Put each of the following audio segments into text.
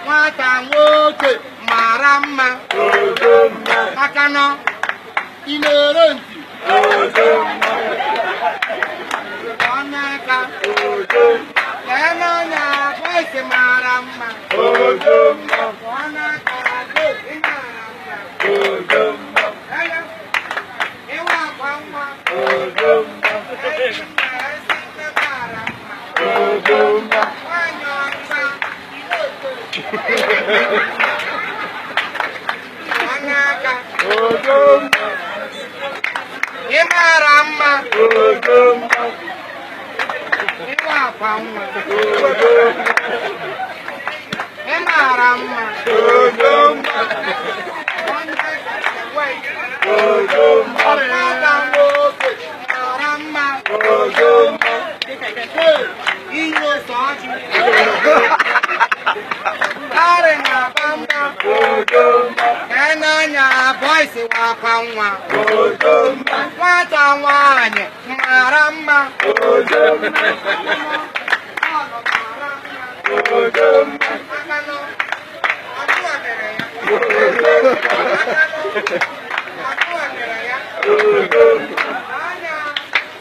Nwata nwoke mara mma maka na ị na-ere ntị ọnụaka lee n'anya voice mara mma ọnụaka ị mara mma ịwa akwa nwa ezi nne mara mma nwanyị ọcha. Ọnụaka ị mara mma ịwa akwa nwa ị mara mma nwata nwoke mara mma inye ose ọjị Arị na-aba mba n'anya boys wakwa nwa nwata nwaanyị mara mma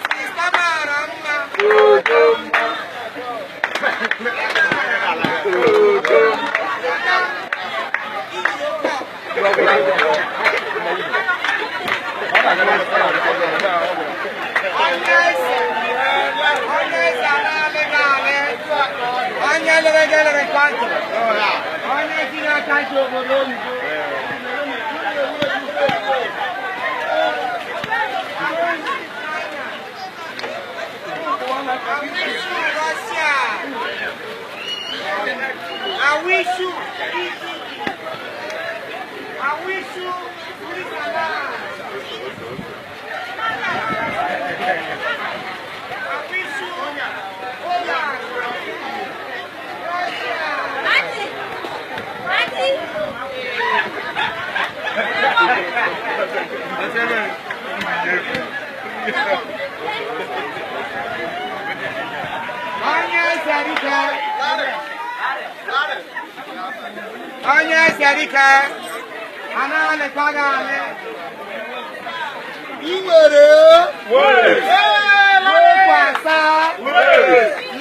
sista mara mma. I wish you, I wish you, I wish you, Onye serike, anaghị alị. I nwere wekwasa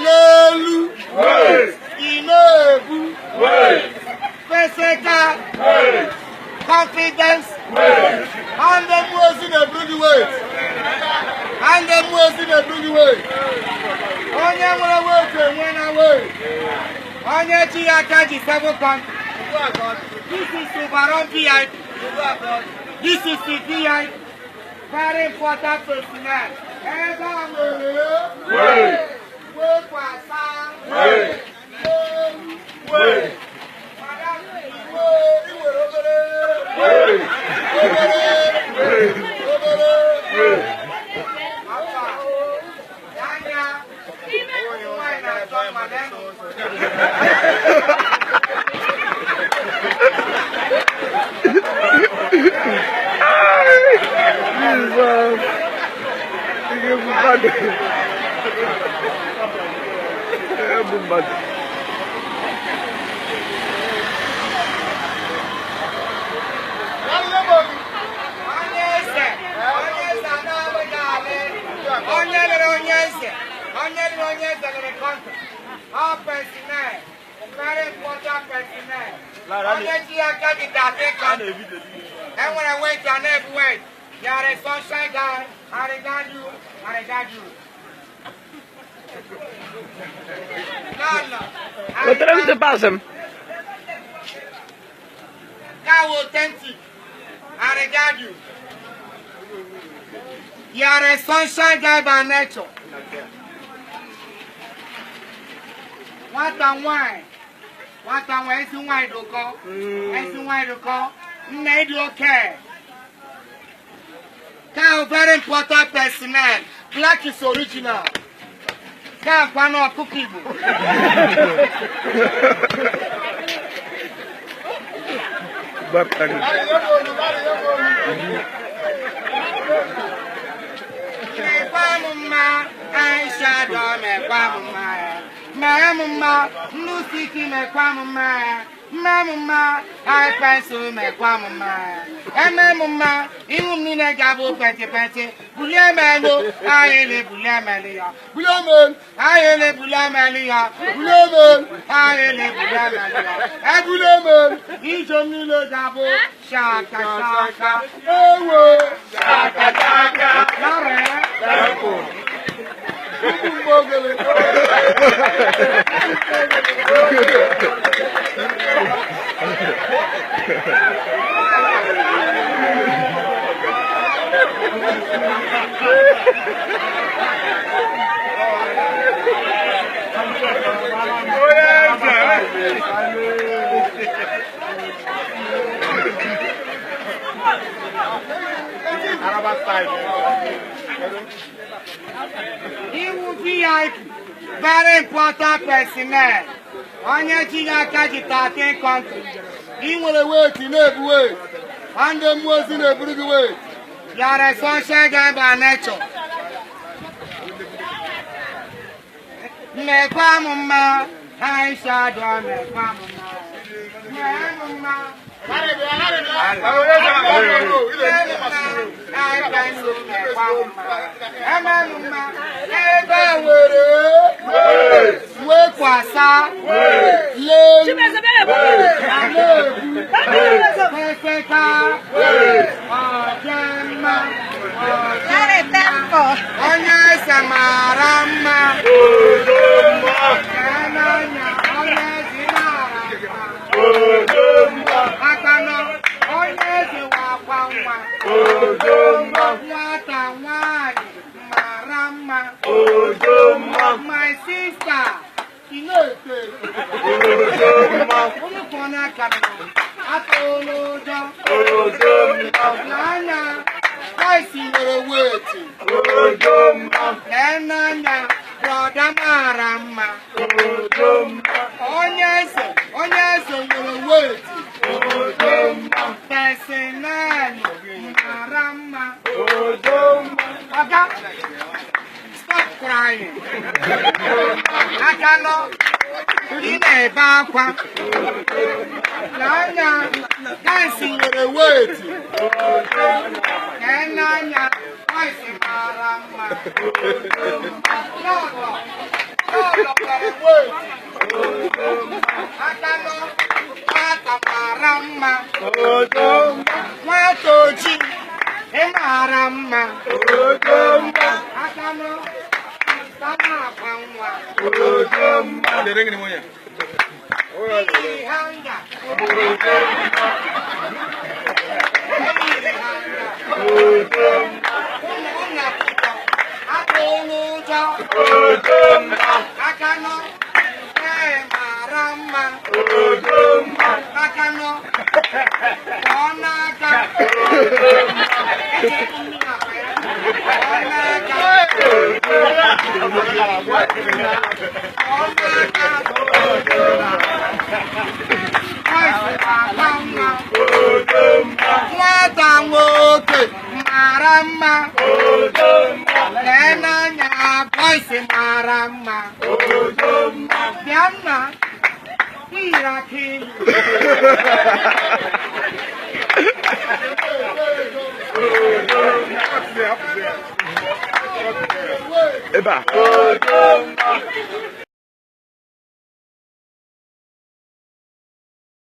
n'elu ị na-ebu physical confidence and the mmụọ ozi na-eburu gị weight and the mmụọ ozi na-eburu gị weight. Onye nwere weight enwe na weight. Onye chi ya aka ji seven country. This is Subaru VIP. This is the VIP. Very important personnel. Ebe a nwere wekwasa n'elu. Madam, i nwere obere obere afa anya nwanyị na-achọ madam. Jesus. And when I wait, I never wait. You are a sunshine guy. I regard you. I regard you. Wat er te passen? Cow authentic. I regard you. You are a sunshine guy by nature. What a wine. What a wine. It's wine to call. It's wine to call. Okay. Cow, very important personnel. Black is original. Ga-akwa n'ọkụkọ Igbo. Mekwa m mma, Aisha dọ mekwa m mma ya. Mee m mma, Nnusiki mekwa m mma ya. Mme m mma, Aịpensil mekwa m mma ya. Eme m mma, ihu m niile ga-abụ penti penti. Bulie m elu, ahịrị bulie m elu ya. Bulie m elu, ahịrị bulie m elu ya. Bulie m elu, ahịrị bulie m elu ya. Ebulie m elu, ije m niile ga-abụ shaka shaka. Ewo, shaka shaka. Nara ya. Iwu VIP, very important personnel. Onye ji ya aka ji 13 country. Ị nwere weight na-ebu weight. Ndị mmụọ ozi na-eburu gị weight. You are a sunshine guy by nature. Mekwa m mma, Aisha dọ mekwa m mma. Mee m mma. Ebe nwere wekwasa lee na-ebu ọdịmma onye eze mara mma onye eze mara mma aka na onye eze wakwa nwa nwata nwanyị mara mma. My sister, ị na-eto eto. Unu kwọ n'aka m atụla ụjọ. N'anya, Kraịst nwere weeti. Lee n'anya, brọda mara mma. Onye eze nwere weeti. Pesinelu mara mma. Oga, stop crying. Aka nọ, ị na-ebe akwa. N'anya, Kraịst nwere weeti. Lee n'anya, Kraịst mara mma. Lọlọ, lọlọ nwere weeti. Aka nọ, nwata mara mma. Nwata ojii, ị mara mma. Aka nọ, sama akwa nwa. Iyi hanga. Iyi hanga. Ụmụ nna pụtọ, atụla ụjọ. Aka nọ, ee mara mma. Aka nọ, pụọ n'aka. Pụọ n'aka. Pụọ n'aka. Nwata nwoke mara mma. Lee n'anya, boys mara mma. Bịa nna, iyiri aka ilu. Eba.